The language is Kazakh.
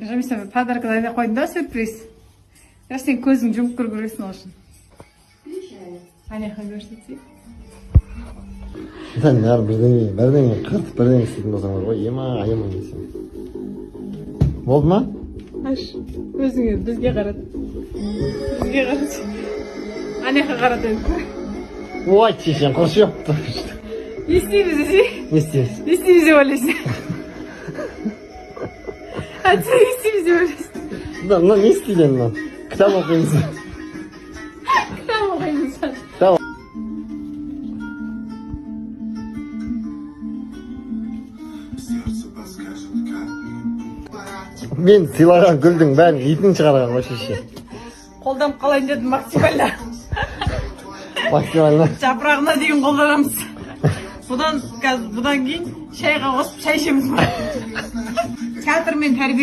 Мен саған подарок дайындап қойдым да, сюрприз. Бірақ сен көзің жұмып көру керексің ол үшін. Ана жаққа көрсетейік. Сен бәрі бірдеңе, бірдеңе қыртып, бірдеңе істейтін болсаң бар ғой, ема, аямаймын сені. Болды ма? Аш, өзіңе, бізге қарат. Бізге қарат. Ана жаққа қарат енді. Ой, шешең, құршы ёпты. Не істейміз десе? Не істейміз? Не істейміз деп ойлайсың? Айтса, не істейміз деп ойлайсың? Мына не істейді енді, мына? Кітап оқимыз. Кітап оқимыз. Кітап. Сердце подскажет, как мне. Мен сыйлаған гүлдің бәрін итің шығарған ғой, шеше. Қолданып қалайын дедім максимально. Максимально. Жапырағына дейін қолданамыз. Бұдан қазір, бұдан кейін шайға қосып, шай ішеміз. Театр мен тәрбие.